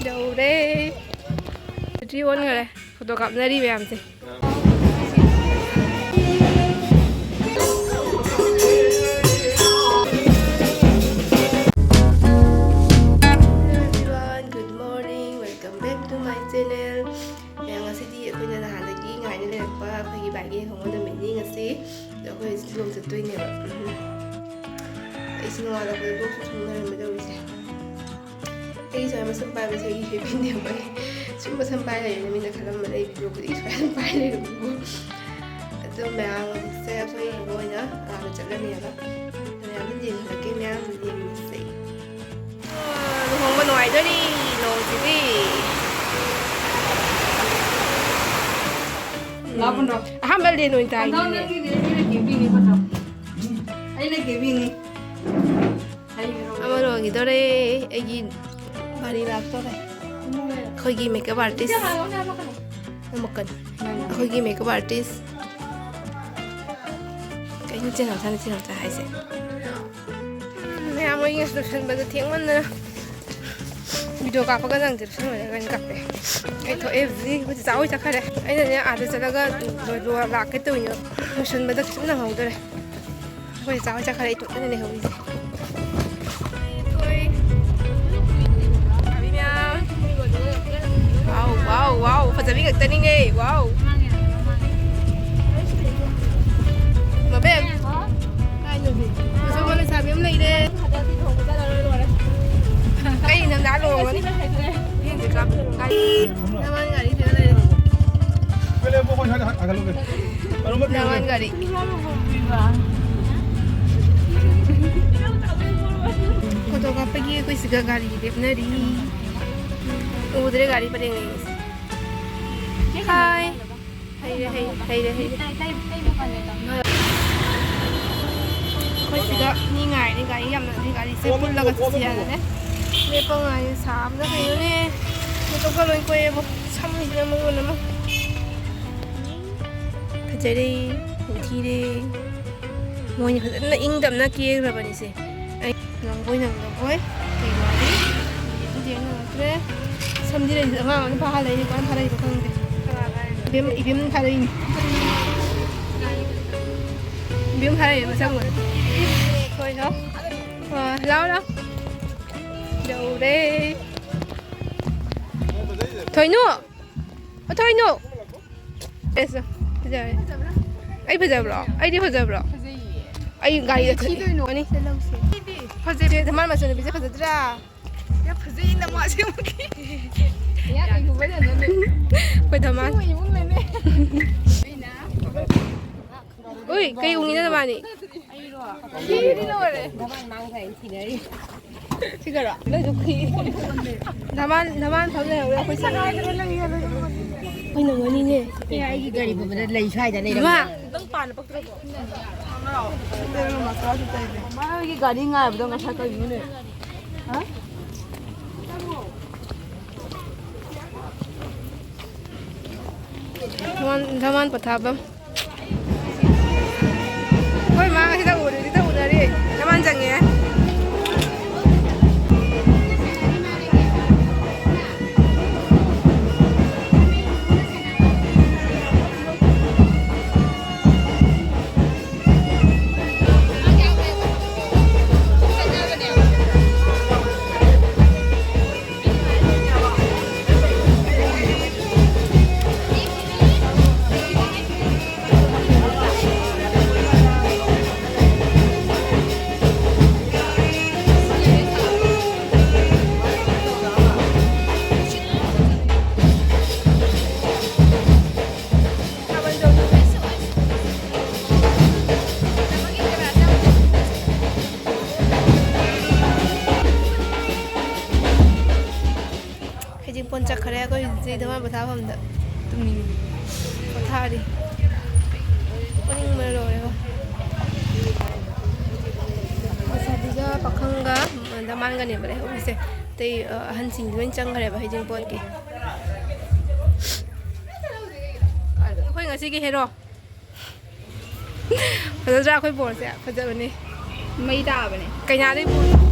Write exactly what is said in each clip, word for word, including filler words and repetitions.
ꯌꯧꯔꯦ꯫ Battery ꯑꯣꯟꯈꯔꯦ꯫ Photo ꯀꯥꯞꯅꯔꯤ ꯃꯌꯥꯝꯁꯦ꯫ Hello everyone, good morning, welcome back to my channel. ꯃꯌꯥꯝ, ꯉꯁꯤꯗꯤ ꯑꯩꯈꯣꯏꯅ ꯅꯍꯥꯟꯗꯒꯤ ꯉꯥꯏꯅ ꯂꯩꯔꯛꯄ ꯑꯩꯈꯣꯏꯒꯤ ꯚꯥꯏꯒꯤ ꯂꯨꯍꯣꯡꯕ ꯅꯨꯃꯤꯠꯅꯤ ꯉꯁꯤ꯫ ꯑꯗꯣ ꯑꯩꯈꯣꯏ ꯍꯧꯖꯤꯛ ꯂꯨꯍꯣꯡ ꯆꯠꯇꯣꯏꯅꯦꯕ꯫ ꯎꯝ꯫ ꯑꯩꯁꯨ ꯅꯣꯡꯉꯥꯜꯂꯛꯄꯗ ꯕ꯭ꯂꯣꯛꯁꯨ ꯊꯨꯡꯅꯔꯝꯃꯦ ꯇꯧꯔꯤꯁꯦ꯫ ꯑꯩꯒꯤ ꯁꯨꯃꯥꯏꯅ ꯃꯁꯝ ꯄꯥꯏꯕꯁꯦ ꯑꯩꯒꯤ ꯍꯦꯕꯤꯠꯅꯦꯕ꯫ ꯁꯨꯝ ꯃꯁꯝ ꯄꯥꯏ ꯂꯩꯔꯦꯅ ꯃꯤꯅ ꯈꯜꯂꯝꯕꯅ ꯑꯩ ꯚꯤꯗꯤꯑꯣ ꯈꯨꯗꯤꯡ ꯁꯨꯃꯥꯏꯅ ꯄꯥꯏ ꯂꯩꯔꯝꯃꯦꯕꯀꯣ꯫ ꯑꯗꯣ ꯃꯌꯥꯝ ꯍꯧꯖꯤꯛꯁꯦ ꯑꯩꯈꯣꯏ ꯏꯕꯣꯛ ꯍꯣꯏꯅ ꯑꯥꯗ ꯆꯠꯂꯅꯦꯕ꯫ ꯃꯌꯥꯝꯗꯤ ꯌꯦꯡꯍꯜꯂꯛꯀꯦ, ꯃꯌꯥꯝ ꯌꯦꯡꯃꯤꯟꯅꯁꯦ꯫ ꯂꯨꯍꯣꯡꯕ ꯅꯨꯡꯉꯥꯏꯗꯣꯔꯤ ꯅꯣꯡꯁꯤꯗꯤ꯫ ꯂꯥꯛꯄꯗꯣ꯫ ꯑꯍꯥꯟꯕ ꯂꯦꯟ ꯑꯣꯏꯅ ꯇꯥꯏꯅꯤꯅꯦ꯫ ꯑꯩꯅ ꯀꯦꯕꯤꯅꯤ꯫ ꯑꯃ ꯂꯣꯏꯈꯤꯗꯣꯔꯦ꯫ ꯑꯩꯒꯤ ꯒꯥꯔꯤ ꯂꯥꯛꯇꯣꯔꯦ꯫ ꯑꯩꯈꯣꯏꯒꯤ ꯃꯦꯀꯞ ꯑꯥꯔꯇꯤꯁ ꯑꯃꯨꯛꯀꯅꯤ꯫ ꯑꯩꯈꯣꯏꯒꯤ ꯃꯦꯀꯞ ꯑꯥꯔꯇꯤꯁ꯫ ꯀꯩꯅꯣ ꯆꯦ ꯅꯥꯎꯆꯥꯅ ꯆꯦ ꯅꯥꯎꯆꯥ ꯍꯥꯏꯁꯦ? ꯎꯝ, ꯃꯌꯥꯝ ꯃꯣꯏ ꯂꯣꯏꯁꯤꯟꯕꯗ ꯊꯦꯡꯃꯟꯗꯅ ꯚꯤꯗꯤꯑꯣ ꯀꯥꯞꯄꯒ ꯅꯪꯗꯦ꯫ ꯂꯣꯏꯔꯒ ꯑꯣꯏꯅ ꯀꯥꯞꯄꯦ꯫ ꯑꯩ ꯊꯣꯛꯑꯦ ꯍꯧꯖꯤꯛ꯫ ꯍꯧꯖꯤꯛ ꯆꯥꯛ ꯍꯣꯏ ꯆꯠꯈ꯭ꯔꯦ꯫ ꯑꯩꯅꯅꯦ ꯑꯥꯗ ꯆꯠꯂꯒ ꯂꯣ-, ꯂꯣ-, ꯂꯥꯛꯀꯦ ꯇꯧꯔꯤꯅꯦ꯫ ꯂꯣꯏꯁꯤꯟꯕꯗ ꯈꯤꯇꯪ ꯅꯪꯍꯧꯗꯔꯦ꯫ ꯑꯩꯈꯣꯏ ꯆꯥꯛ ꯍꯣꯏ ꯆꯠꯈ꯭ꯔꯦ꯫ ꯑꯩ ꯏꯇꯣꯝꯇꯅ ꯂꯩꯍꯧꯔꯤꯁꯦ꯫ ꯍꯣꯏ꯫ ꯂꯩꯁꯥꯕꯤ ꯃꯌꯥꯝ꯫ ꯋꯥꯎ, ꯋꯥꯎ, ꯋꯥꯎ꯫ ꯐꯖꯕꯤ ꯉꯥꯛꯇꯅꯤꯅꯦ꯫ ꯋꯥꯎ꯫ ꯃꯕꯦꯝ꯫ ꯀꯥꯏꯅꯣꯕꯤ? ꯑꯁꯣꯝꯗ ꯂꯩꯁꯥꯕꯤ ꯑꯃ ꯂꯩꯔꯦ꯫ ꯑꯩ ꯅꯪ ꯂꯥꯛ ꯂꯨꯍꯣꯡꯒꯅꯤ꯫ ꯅꯃꯥꯟ ꯒꯥꯔꯤ ꯊꯤꯔ ꯂꯩꯔꯦ꯫ ꯅꯃꯥꯟ ꯒꯥꯔꯤ꯫ ꯐꯣꯇꯣ ꯀꯥꯞꯄꯒꯤ ꯑꯩꯈꯣꯏ ꯁꯤꯒ ꯒꯥꯔꯤ ꯂꯦꯞꯅꯔꯤ꯫ ꯎꯗ꯭ꯔꯦ ꯒꯥꯔꯤ ꯄꯔꯦꯡ ꯂꯩꯕꯁꯦ꯫ ꯍꯥꯏ꯫ ꯍꯩꯔꯦ, ꯍꯩꯔꯦ, ꯍꯩꯔꯦ, ꯍꯩꯔꯦ꯫ ꯑꯩꯈꯣꯏ ꯁꯤꯗ ꯃꯤ ꯉꯥꯏꯔꯦ, ꯒꯥꯔꯤ ꯌꯥꯝꯅ, ꯒꯥꯔꯤꯁꯦ ꯄꯨꯜꯂꯒ ꯆꯠꯁꯤ ꯍꯥꯏꯅꯅꯦ꯫ ꯂꯦꯞꯄ ꯉꯥꯏꯔꯦ, ꯁꯥꯕꯅ ꯀꯩꯅꯣꯅꯦ꯫ ꯃꯤꯇꯣꯞꯀ ꯂꯣꯏ ꯀꯣꯛꯑꯦꯕꯣ꯫ ꯁꯝꯁꯤꯅ ꯃꯔꯣꯟ ꯑꯃ꯫ ꯐꯖꯔꯦ, ꯅꯤꯡꯊꯤꯔꯦ꯫ ꯃꯣꯏꯅ ꯐꯖꯅ ꯏꯪ ꯇꯞꯅ ꯀꯦꯈ꯭ꯔꯕꯅꯤꯁꯦ꯫ ꯑꯩ ꯅꯪꯕꯣꯏ ꯅꯪꯗꯕꯣꯏ ꯀꯩ ꯋꯥꯔꯤ? ꯑꯗꯨꯗꯤ ꯑꯩ ꯅꯪꯉꯛꯇ꯭ꯔꯦ꯫ ꯁꯝꯗꯤ ꯂꯩ, ꯑꯉꯥꯡ ꯑꯃꯅ ꯐꯥꯍꯜꯂꯛꯏꯅꯦ, ꯀꯃꯥꯏꯅ ꯐꯥꯔꯛꯏꯅꯣ ꯈꯪꯗꯦ꯫ ꯏꯕꯦꯝ, ꯏꯕꯦꯝ ꯊꯥꯔꯛꯏꯅꯦ꯫ ꯏꯕꯦꯝ ꯊꯥꯔꯛꯏꯅꯦ, ꯃꯁꯛ ꯎꯔꯦ꯫ ꯍꯣꯏ, ꯍꯣꯏ꯫ ꯑ, ꯂꯥꯎ, ꯂꯥꯎ꯫ ꯌꯧꯔꯦ꯫ ꯊꯣꯏꯅꯨ! ꯑꯣ, ꯊꯣꯏꯅꯨ! ꯑꯦꯁ, ꯐꯖꯔꯦ꯫ ꯑꯩ ꯐꯖꯕ꯭ꯔꯣ? ꯑꯩꯗꯤ ꯐꯖꯕ꯭ꯔꯣ? ꯐꯖꯩꯌꯦ꯫ ꯑꯩ ꯒꯥꯔꯤꯗ ꯊꯤꯗꯣꯏꯅꯣ? ꯊꯣꯛꯑꯅꯤ꯫ ꯐꯖꯩ꯫ ꯆꯦ ꯙꯃꯥꯟ ꯃꯆꯟꯅꯨꯄꯤꯁꯦ ꯐꯖꯗ꯭ꯔꯥ? ꯌꯥꯝ ꯐꯖꯩ ꯅꯃꯥꯁꯦ ꯑꯃꯨꯛꯀꯤ꯫ ꯌꯥ, ꯀꯩꯒꯨꯝꯕ ꯅꯪꯅꯅꯦ꯫ ꯑꯩꯈꯣꯏ ꯙꯃꯥꯟ꯫ ꯁꯤꯕꯨ ꯏꯃꯨꯡꯅꯅꯦ꯫ ꯎꯏ, ꯀꯩ ꯎꯪꯉꯤꯅꯣ ꯅꯕꯥꯅꯤ? ꯑꯩꯔꯣ? ꯁꯤꯗꯤ ꯂꯣꯏꯔꯦ꯫ ꯁꯤꯒꯔꯣ? ꯅꯣꯏꯁꯨ ꯈꯨꯏ꯫ ꯙꯃꯥꯟ, ꯙꯃꯥꯟ ꯐꯝ ꯂꯩꯍꯧꯔꯦ ꯑꯩꯈꯣꯏ ꯆꯪꯉꯛꯑꯦ꯫ ꯑꯩꯈꯣꯏꯅ ꯃꯣꯔꯅꯤꯡꯅꯦ꯫ ꯑꯦ, ꯑꯩꯒꯤ ꯒꯥꯔꯤ ꯄꯨꯕꯗ ꯂꯩ ꯁ꯭ꯋꯥꯏꯗ ꯂꯩꯔꯝꯃꯦ꯫ ꯙꯃꯥꯟ! ꯃꯥꯒꯤ ꯒꯥꯔꯤ ꯉꯥꯏꯕꯗꯣ ꯉꯁꯥꯏ ꯀꯩꯅꯣꯅꯦ꯫ ꯍꯥ? ꯙꯃꯥꯟ, ꯙꯃꯥꯟ ꯄꯣꯊꯥꯐꯝ꯫ ꯍꯣꯏ, ꯃꯥ ꯉꯁꯤꯗ ꯎꯔꯦ, ꯍꯧꯖꯤꯛꯇ ꯎꯅꯔꯤ꯫ ꯙꯃꯥꯟ ꯆꯪꯉꯦ꯫ ꯍꯩꯖꯤꯡꯄꯣꯠ ꯆꯠꯈ꯭ꯔꯦ꯫ ꯑꯩꯈꯣꯏ ꯍꯧꯖꯤꯛ ꯙꯃꯥꯟ ꯄꯣꯊꯥꯐꯝꯗ ꯇꯨꯝꯅꯤꯡꯉꯤ꯫ ꯄꯣꯊꯥꯔꯤ꯫ ꯄꯣꯊꯥꯅꯤꯡꯕꯅ ꯂꯣꯏꯔꯦꯀꯣ꯫ ꯂꯩꯁꯥꯕꯤꯒ ꯄꯥꯈꯪꯒ ꯙꯃꯥꯟꯒꯅꯦꯕ ꯂꯩꯍꯧꯔꯤꯁꯦ꯫ ꯑꯇꯩ, ꯑ, ꯑꯍꯟꯁꯤꯡꯗꯤ ꯂꯣꯏ ꯆꯪꯈ꯭ꯔꯦꯕ ꯍꯩꯖꯤꯡꯄꯣꯠꯀꯤ꯫ ꯑꯩꯈꯣꯏ ꯉꯁꯤꯒꯤ ꯍꯦꯔꯣ꯫ ꯐꯖꯗ꯭ꯔꯥ ꯑꯩꯈꯣꯏ ꯕꯣꯔꯁꯦ? ꯐꯖꯕꯅꯦ꯫ ꯃꯩ ꯇꯥꯕꯅꯦ꯫ ꯀꯩꯅꯥꯗꯩ ꯕꯣꯔ꯫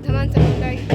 ꯙꯃꯥꯟ ꯆꯠꯂꯝꯗꯥꯏꯒꯤ꯫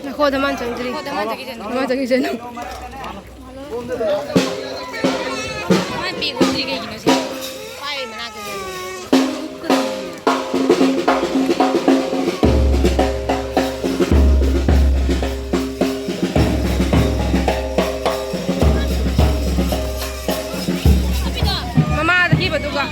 ꯅꯈꯣ ꯙꯃꯥꯟ ꯆꯪꯗ꯭ꯔꯤ꯫ ꯙꯃꯥꯟ ꯆꯪꯈꯤꯁꯅꯨ꯫ ꯃꯥꯏ ꯄꯦꯛ ꯑꯣꯟꯗ꯭ꯔꯤ ꯀꯩꯒꯤꯅꯣ ꯁꯤ? ꯄꯥꯏꯕꯩ ꯃꯅꯥꯛꯇ ꯂꯩ꯫ ꯃꯃꯥꯗ ꯄꯤꯕꯗꯨꯒ꯫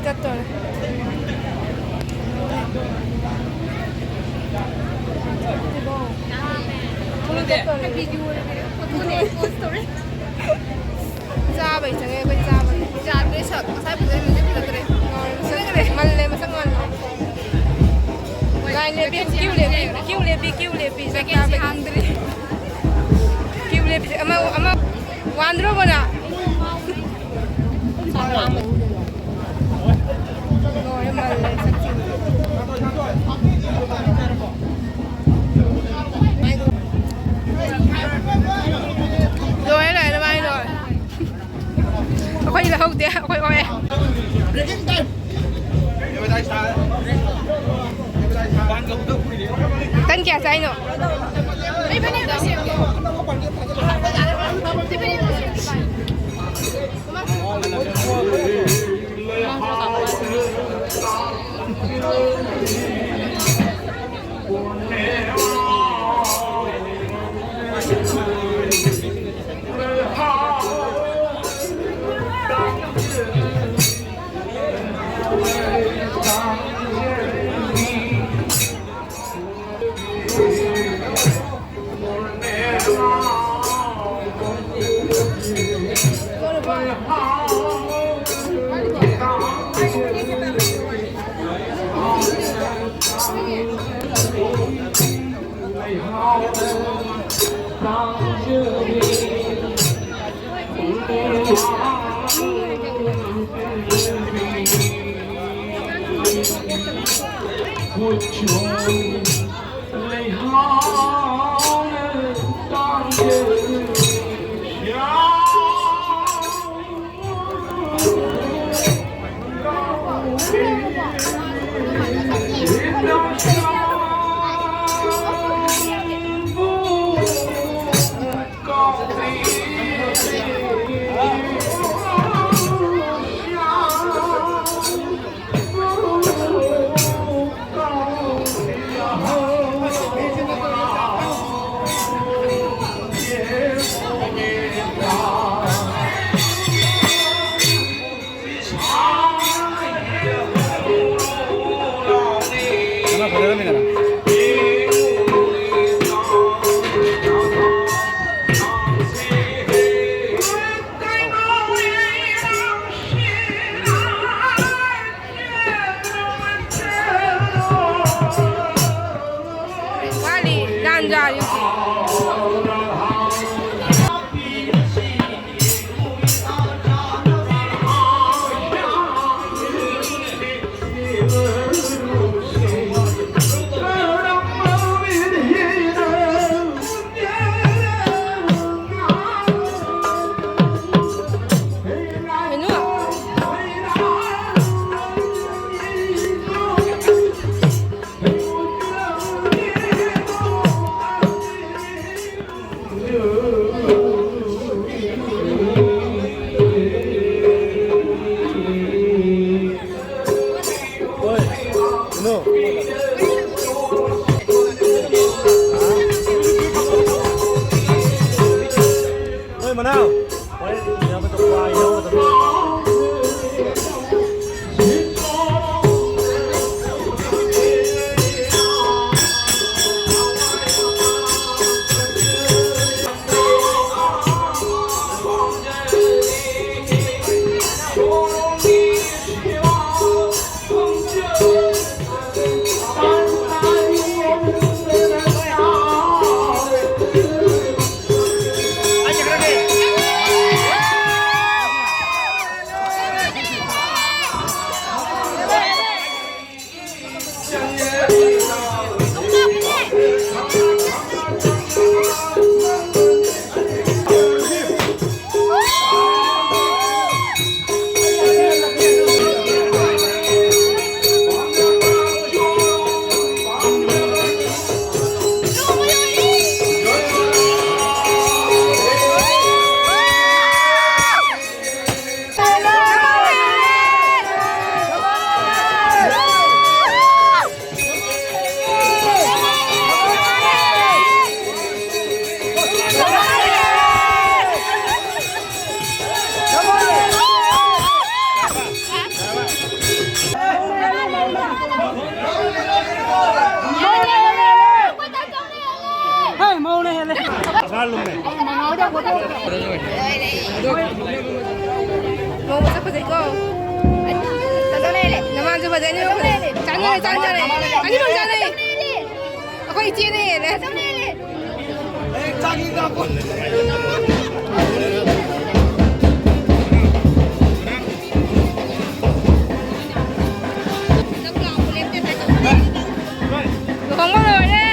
ꯆꯠꯇꯣꯔꯦ꯫ ꯆꯥꯕꯩ ꯆꯪꯉꯦ ꯑꯩꯈꯣꯏ, ꯆꯥꯕꯩ꯫ ꯌꯥꯗ꯭ꯔꯦ ꯁꯛ꯫ ꯉꯁꯥꯏ ꯐꯖꯔꯝꯃꯤꯗꯤ ꯐꯖꯗ꯭ꯔꯦ꯫ ꯉꯥꯎꯔꯦ꯫ ꯃꯁꯛ ꯃꯜꯂꯦ, ꯃꯁꯛ ꯃꯜꯂꯦ꯫ ꯂꯥꯏꯟ ꯂꯦꯞꯄꯤ, ꯀ꯭ꯌꯨ ꯂꯦꯞꯄꯤ, ꯀ꯭ꯌꯨ ꯂꯦꯞꯄꯤ, ꯀ꯭ꯌꯨ ꯂꯦꯞꯄꯤ꯫ ꯆꯥꯛ ꯆꯥꯕꯩ꯫ ꯍꯥꯡꯗ꯭ꯔꯤ꯫ ꯀ꯭ꯌꯨ ꯂꯦꯞꯄꯤꯁꯦ ꯑꯃ, ꯑꯃ ꯋꯥꯟꯗ꯭ꯔꯣꯕꯣ ꯅꯪ? ꯂꯣꯏꯔꯦ, ꯃꯜꯂꯦ ꯁꯛꯁꯤꯡ꯫ ꯂꯣꯏꯔꯦ, ꯂꯣꯏꯔꯦ, ꯃꯥꯏ ꯂꯣꯏꯔꯦ꯫ ꯑꯩꯈꯣꯏ ꯂꯧꯍꯧꯗꯦ, ꯑꯩꯈꯣꯏ ꯑꯣꯛꯑꯦ꯫ ꯇꯟ ꯀꯌꯥ ꯆꯥꯏꯅꯣ? ꯋꯥꯠꯂꯤ, ꯖꯥꯟ ꯖꯥ ꯌꯨꯁꯤ꯫ ꯍꯩ, ꯃꯧꯅ ꯍꯦꯜꯂꯦ꯫ ꯃꯧ ꯃꯁꯛ ꯐꯖꯩꯀꯣ꯫ ꯅꯃꯥꯟꯁꯨ ꯐꯖꯩ, ꯑꯅꯤꯃꯛ ꯐꯖꯩ꯫ ꯆꯥꯟꯅꯔꯦ, ꯆꯥꯟꯅꯔꯦ꯫ ꯑꯅꯤꯃꯛ ꯆꯥꯟꯅꯩ꯫ ꯑꯩꯈꯣꯏ ꯏꯆꯦꯅ ꯍꯦꯜꯂꯦ꯫ ꯂꯨꯍꯣꯡꯕ ꯂꯣꯏꯔꯦ꯫